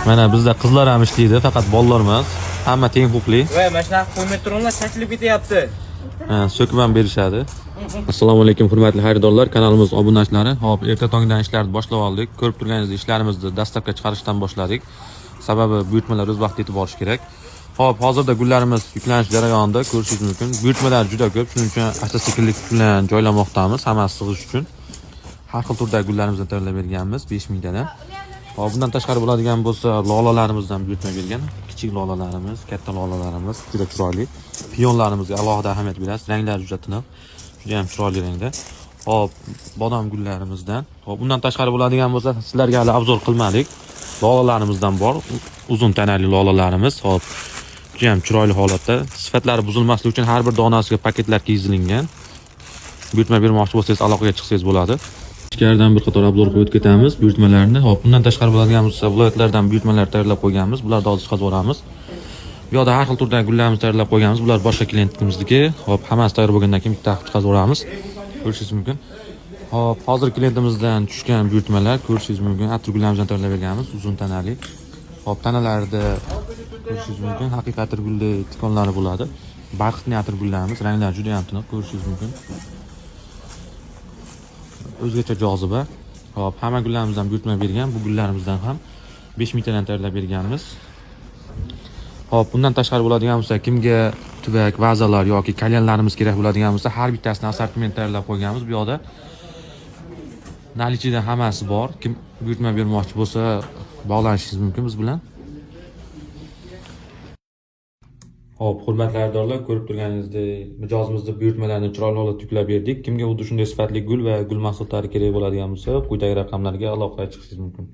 Mana bizda qizlar ham ishlaydi, faqat bolalar emas. Hamma teng huquqli. Voy, mana shunaqa qo'ymay turinglar, chachilib ketyapti. Ha, so'kib ham berishadi. Assalomu alaykum, hurmatli xaridorlar, kanalimiz obunachilari. Xo'p, erta tongdan ishlarni boshlab oldik. Ko'rib turganingizdek, ishlarimizni dastlabki chiqarishdan boshladik. Sababi buyurtmalar o'z vaqtida yetib borishi kerak. Xo'p, hozirda gullarimiz yuklanish jarayonida, ko'rishingiz mumkin. Buyurtmalar juda ko'p, shuning uchun asta-sekinlik bilan joylamoqdamiz, hammasi sig'ish uchun. Har xil turdagi gullarimizni tayyorlab berganmiz, 5000 tadan. Xo'p, bundan tashqari bo'ladigan bo'lsa, lolalarimizdan buyurtma bergan. Kichik lolalarimiz, katta lolalarimiz juda chiroyli. Pionlarimizga alohida ahamiyat berasiz. Ranglari juda tiniq. Juda ham chiroyli rangda. Xo'p, bodom gullarimizdan. Xo'p, bundan tashqari bo'ladigan bo'lsa, sizlarga hali обзор qilmadik. Lolalarimizdan bor, uzun tanali lolalarimiz. Xo'p, juda ham chiroyli holatda. Sifatlari buzilmasligi uchun har bir donasiga paketlar kiyizilgan. Buyurtma bermoqchi bo'lsangiz, aloqaga chiqsangiz bo'ladi. Ichkaridan bir qator обзор qilib o'tib ketamiz buyurtmalarni. Xo'p, bundan tashqari bo'ladigan bo'lsa, viloyatlardan buyurtmalar tayyorlab qo'yganmiz. Bularni hozir chiqarib yuboramiz. Bu yoqda har xil turdagi gullarimizni tayyorlab qo'yganmiz. Bular boshqa klientimizniki. Xo'p, hammasi tayyor bo'lgandan keyin bitta qilib chiqarib yuboramiz. Ko'rishingiz mumkin. Xo'p, hozir klientimizdan tushgan buyurtmalar, ko'rishingiz mumkin. Atir gullarimizdan tayyorlab berganmiz, uzun tanali. Xo'p, tanalarida ko'rishingiz mumkin. Haqiqiy atirgulli tikonlari bo'ladi. Бархатный atirgullarimiz, ranglari juda ham tiniq, ko'rishingiz mumkin. O'zgacha joziba. Xo'p, hamma gullarimizdan buyurtma bergan. Bu gullarimizdan ham 5000 tadan tayyorlab berganmiz. Xo'p, bundan tashqari bo'ladigan bo'lsa, kimga tuvak, vazalar yoki kalyanlarimiz kerak bo'ladigan bo'lsa, har bittasini assortiment tayyorlab qo'yganmiz. Bu yoqda наличие da hammasi bor. Kim buyurtma bermoqchi bo'lsa, bog'lanishingiz mumkin biz bilan. Xo'p, hurmatli xaridorlar, ko'rib turganingizdek, mijozimizni buyurtmalarini chiroyli holatda yuklab berdik. Kimga xuddi shunday sifatli gul va gul mahsulotlari kerak bo'ladigan bo'lsa, quyidagi raqamlarga aloqaga chiqishingiz mumkin.